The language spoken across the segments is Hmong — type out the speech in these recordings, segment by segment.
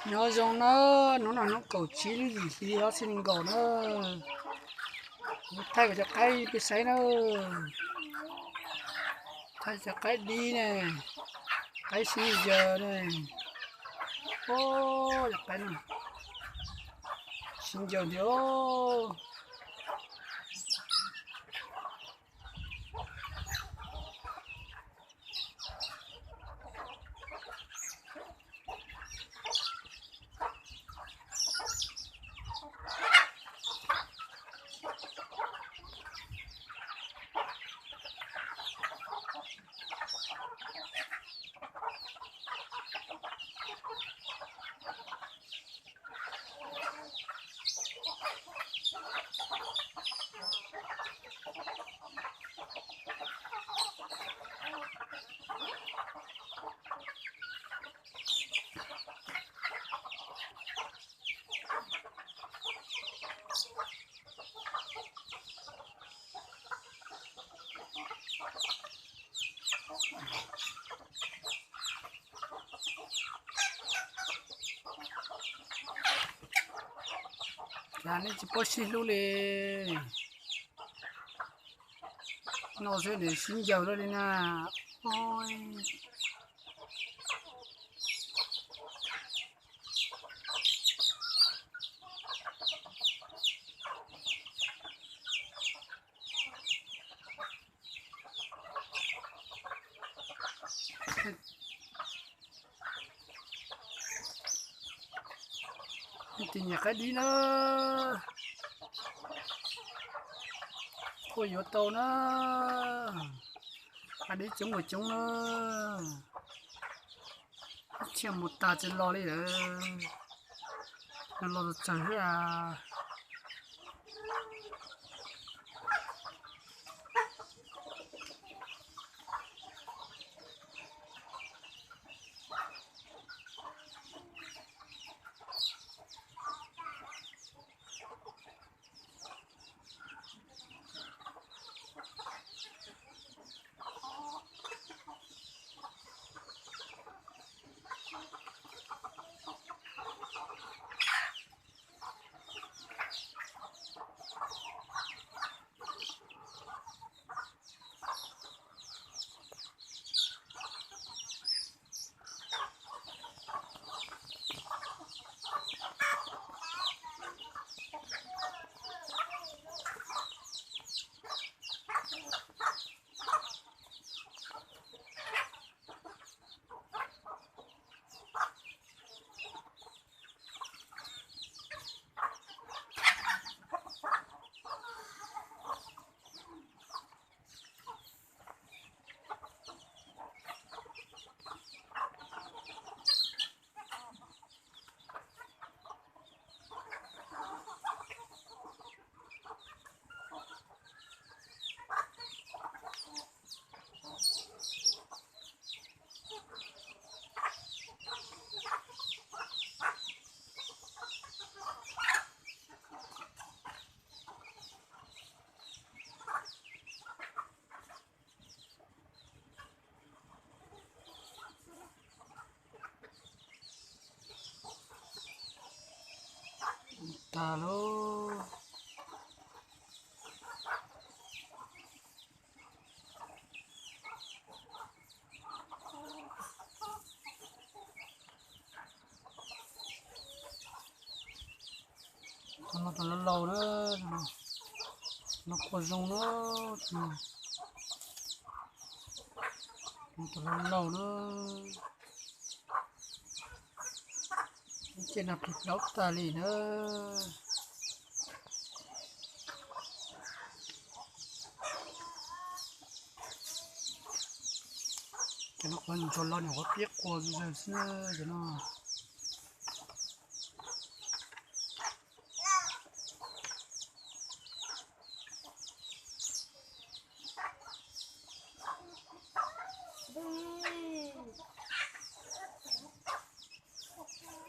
Nyob zoo na, hnub no hnub kaum tsib lub yim hli ob txhiab nees nkaum na. Kuv thaij kuv cov qaib peb saib na. Thaij cov qaib dib ne, qaib sib ncaws ne. Cov qaib no sib ncaws nti. Cas nej tsis paub sib hlub li. No xwb nws sib ncaws luaj li na. Tus niam qaib dib na, quaj yuav tau na, qaib dib coob ua coob na, ib txhia mus tas tsis los li lawm, los txog tsawg xwb a. Tas lauj. No tus laus laus na, no quaj zoo na, no tus laus laus na, ces no plig plaub tag li na. Ces no qhov ntsuag los nws qhov piab quas zog xwb na, ces no.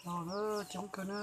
Los na, coob kawg na.